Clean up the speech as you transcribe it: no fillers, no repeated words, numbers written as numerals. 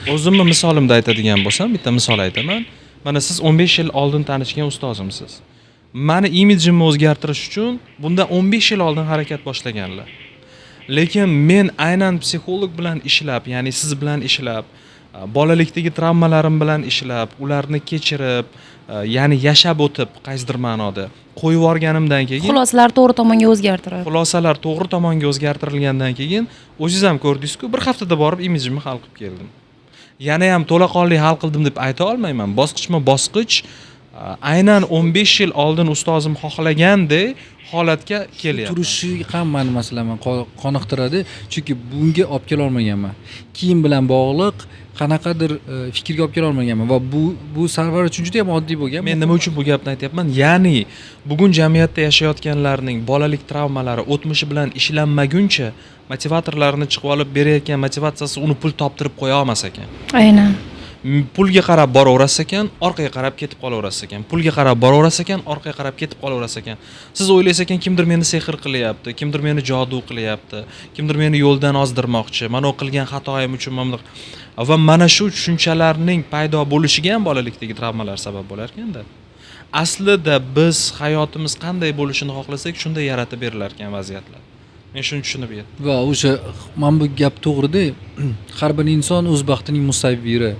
O'zimni misolimda aytadigan bo'lsam, bitta misol aytaman. Mana siz 15 yil oldin tanishgan ustozimsiz. Mani imijimni o'zgartirish uchun bundan 15 yil oldin harakat boshlaganlar. Lekin men aynan psixolog bilan ishlab, ya'ni siz bilan ishlab, bolalikdagi travmalarim bilan ishlab, ularni kechirib, ya'ni yashab o'tib, qaysidir ma'noda qo'yib yuborganimdan keyin Xulosalar to'g'ri tomonga o'zgartirib. Xulosalar to'g'ri tomonga o'zgartirilgandan keyin, o'zingiz ham ko'rdingizku, bir haftada borib imijimni hal qilib keldim. Yana ham to'laqonli hal qildim deb ayta olmayman. Bosqichma bosqich aynan 15 yil oldin ustozim xohlagandek holatga kelyapman. Turishi ham mani, masalan, qoniqtiradi, chunki bunga olib kelolmaganman. Kiyim bilan bog'liq qanaqadir fikrga olib kelolmaganman va bu Sarvar uchun juda ham oddiy bo'lgan. Men nima uchun bu gapni aytyapman? Ya'ni bugun jamiyatda yashayotganlarning bolalik travmalari, o'tmishi bilan ishlanmaguncha motivatorlarni chiqib olib berayotgan motivatsiyasi uni pul toptirib qo'ya olmas ekan. Aynan. Pulga qarab boraverasiz ekan, orqaga qarab ketib qolaverasiz ekan. Pulga qarab boraverasiz ekan, orqaga qarab ketib qolaverasiz ekan. Siz o'ylaysiz ekan, kimdir meni sehr qilyapti, kimdir meni jodu qilyapti, kimdir meni yo'ldan ozdirmoqchi, mana u qilgan xatoyim uchun mana bunaqa. Va mana shu tushunchalarning paydo bo'lishiga ham bolalikdagi travmalar sabab bo'lar ekanda. Aslida biz hayotimiz qanday bo'lishini xohlasak, shunday yaratib berilar ekan vaziyatlar. Men shuni tushunib yetdim. Va o'sha mana bu gap to'g'rida, har bir inson o'z baxtining musavviri.